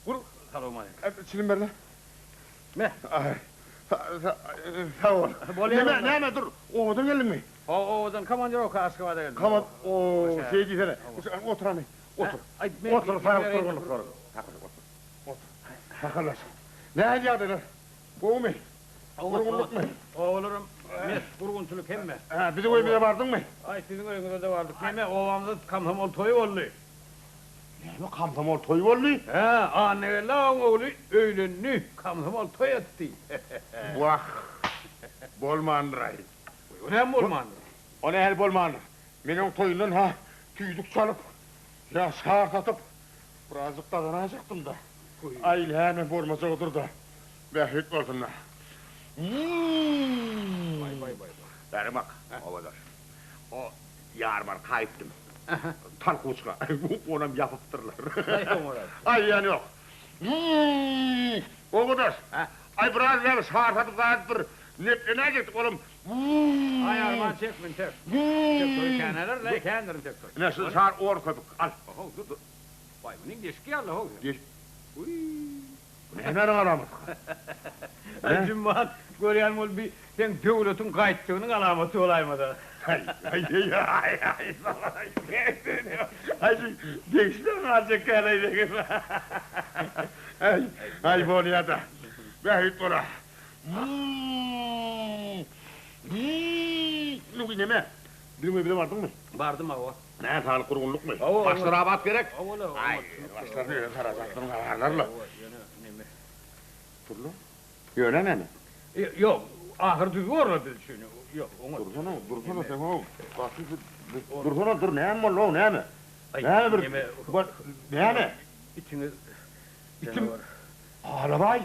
Gur, salowmaleýkim. Çilim ber-le. Me. Sag bol. Bolýar. Näme, näme, dur. Obadan geldiňmi? Hawa, obadan komandirowka Aşgabada geldim. Komand, o, şeý diýsene. Otur hany, otur. Otur, saglyk durgunlyk. Otur. Otur. Sakarlaş. Nähili ýagdaýlar? Gowumy? Gurgunlykmy? Obalaram mes, gurgunçylyk hemme. Hä, biziň öýümize bardyňmy? Aý, siziň öýüňize-de bardyk. Neme, obamyzda komsomol toýy boldy. Näme, komsomol toýy boldy? Hä, Annageldi agaň ogly öýlendi, komsomol toý etdi. Wah, bolmandyr-aý. O näme bolmandyr? O nähili bolmandyr? Men oň toýundan-ha tüýdük çalyp, ýa şar satyp, birazjyk gazanaýjakdym-da. Aý, näme bolmajagydyr-da. Bähbit bolsun-da. Bäri bak, obadaş. O ýarmarka gitdim. Talkuçka. Onam ýapypdyrlar. Aý, ýany ýok. Obadaş. Aý, biraz näme şar satyp zat bir neplenäýjekdik, olam. Aý, arman çek, men çek. Çek, toý käneler-le, kändirin çek toý. Ine, şu şar on köpük, al. Ho, dur, dur. Waý, munyň deşik ýaly-la, ho. Deşik. Wiý. Bu nämäniň alamatyka? Aý, Jumman, görýän bol, bi seň döwletiň gaýtdygynyň alamaty bolaýmasa. Aý, aý, aý, aý, aý, şu degişmän galjak kän-aý meňem. Aý, aý, bolýa-da. Bähbit bola. Nugy neme? Biziň öýümize bardyňmy? Bardym, hawa. Nä, saglyk gurgunlykmy? Hawa, Başlar abat gerek? Hawa-la, Aý, başlaryny özi sarajakdygyň gabarlar-la. Hawa, ýöne neme? Dur-la. Ýöne näme? Ýok, ahyry düz borlar biz üçin. Ýok, oňat. Dursana, dursana sen how, gaty dursana, dur, näme boldy-ow, näme? Aý, Näme bir, neme? näme? Itiňiz Itim, janawer. Alabaý,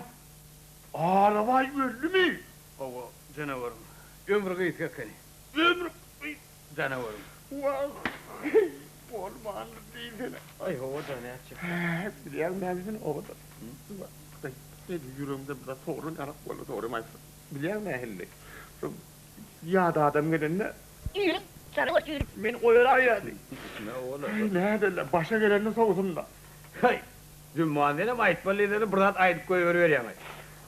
Alabaý öldümi? Hawa, janawaryň. Ömri gysga ekeni. Ömri gysga. Janawaryň. Wah, bolmandyr diýsene. Aý, hawa-da, nätjek. Hä, bilýäňmi nämesini, owadan. Aý, ýüregimde bir zat sogrulan ýalak boldy, dogrymy aýtsam. Bilýäňmi nähilli? Şo ýat adam gelende. Üýrüp, janawar üýrüp. Meni oýaraýýardy. Hawa-la. Aý, nädeli, başa gelenini sowsun-da. Haý, Jumman senem aýtmaly diýseň bir zat aýdyp goýberiberýäň-aý.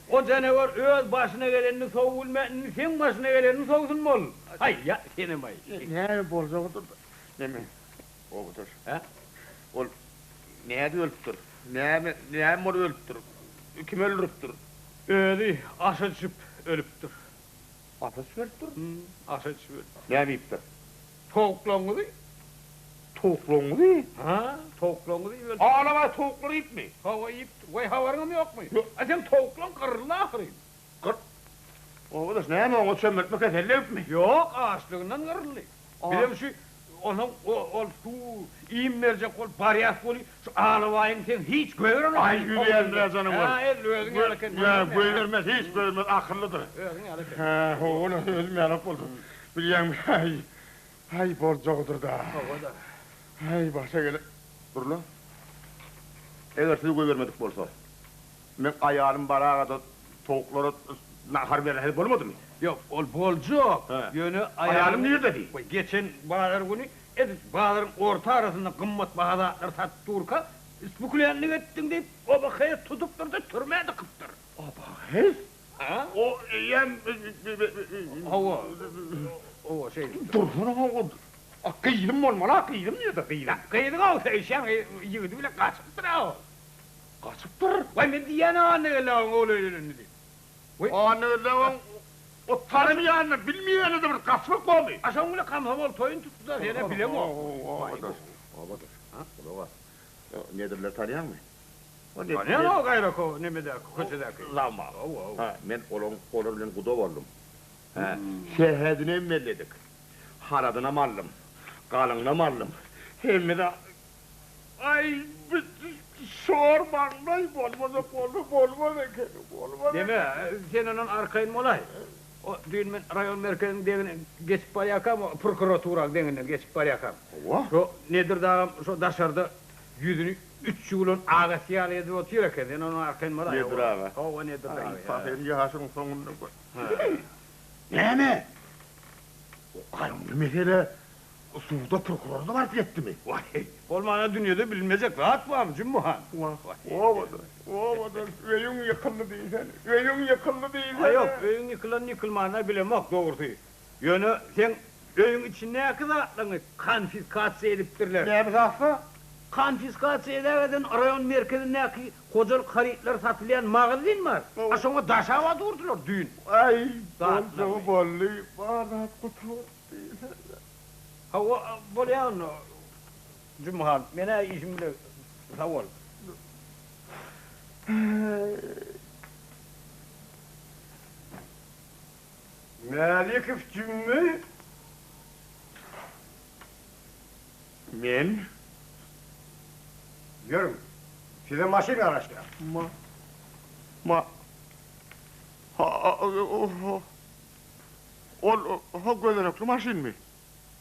O janawar öz başyna gelenini sowup bilmän, indi seň başyna gelenini sowsun bol. Haý, ýa, senem-aý. Näme boljagydyr-da. Neme, obadaş. Hä? Ol nädip ölüpdir? Näme, näme bolup ölüpdir? Kim öldüripdir? Özi aşa düşüp ölüpdir. Aşa düşüp ölüpdir? Hum, aşa düşüp ölüpdir. Näme iýipdir? Towuklaňňyzy. Towuklaňňyzy? Ha, towuklaňňyzy iýip ölüpdir. Alabaý towuklary iýipmi? Hawa, iýipdir. Weý, habaryňam ýokmy? Ýok. A seň towuklaň gyryldy ahyryn. Gyr. Obadaş, näme oňa çömmertme keseli degipmi? Ýok, açlygyndan gyryldy. Bizem şu, onsoň ol suw, iým berjek bolup barýas weli, şu alabaýyň sen hiç goýberenok. Aý, ýüzýändir-ä janawar. Hä, edil özüň ýaly eken. Ýa, goýbermez, hiç goýbermez, akyllydyr. Özüň ýaly eken. Hä, hawa, özüm ýalak bolsun. Bilýäňmi, aý, aý, boljagydyr-da. Hawa-da. Aý, başa gelen. Dur-la. Eger sizi goýbermedik bolsa, meň aýalym baraga-da towuklara nahar berse bolmadymy? Ýok, ol boljak. Ýöne aýalym nirdedi? Goý, geçen bazar güni edil bazaryň orta arasynda gymmatbaha zatlar satyp durka, spekuliantlyk etdiň diýip, oba-hes tutupdyr-da, türmä dykypdyr. Oba-hes? Ha? O eýýäm... Hawa, hawa, şeýdipdir. Dursana, hawa, gyzym bolmaly-a, gyzym nirde, gyzym? Gyzyň-ow, söýüşýän ýigidi bilen gaçypdyr-a ol. Gaçypdyr? Waý, men diýýän-ä Annageldi agaň ogly öýlenendi diýip. Waý. Annageldi agaň o tanymaýanyny, bilmeýänini-de bir gaçmak bormy? A şoň bilen komsomol toýuny tutdy-da, sen-ä bileňok. Obadaş, obadaş, gulak as. Nedirleri tanýaňmy? Tanýan o gaýraky nemedäki, köçedäki. Lama. Hawa, hawa. Ha, men olaň olar bilen guda boldum. Hä, sähedinem belledik. Haradynam aldym. Galyňynam aldym. Hemme-de Aý, bu şor maňlaý bolmajak bolsa bolmaz ekeni, bolmaz ekeni. Deme, sen ondan arkaýyn bolaý. O düýn men raýon merkeziniň deňinden geçip barýarkam, o prokuraturaň deňinden geçip barýarkam. Hawa. Şo Nedir dagam şo daşarda ýüzüni üç ýuwlan agasy ýaly edip otyr eken, sen ondan arkaýyn bolaý. Nedir aga. Hawa, Nedir dagy. Aý, pahyr ýaşyň soňunda gör. Näme? O gaýgyly mesele. Suda prokurora-da baryp ýetdimi? Waý, bolmanda dünýede bilinmejek zat barmy, Jümmi han? Wah, owadan, owadan, öýüň ýykyldy diýsene, öýüň ýykyldy diýsene! Aý, ýok, öýüň ýykylanyny ýykylmanyny bilemok, dogrusy. Ýöne seň öýüň içindäki zatlaryňy konfiskasiýa edipdirler. Näme zatsa? Konfiskasiýa edägeden raýon merkezindäki hojalyk harytlary satylýan magazin bar. A şoňa daşaba durdular düýn. Aý, boljagy boldy, bar zat gutardy diýsene. Hawa, bolýa onda, Jümmi han, men-ä işim bile, sag bol. Mälikow Jümmi? Men? Ýörüň, size maşyn garaşýar. Ma. Ma. Ha, ol, ha gözenekli maşynmy?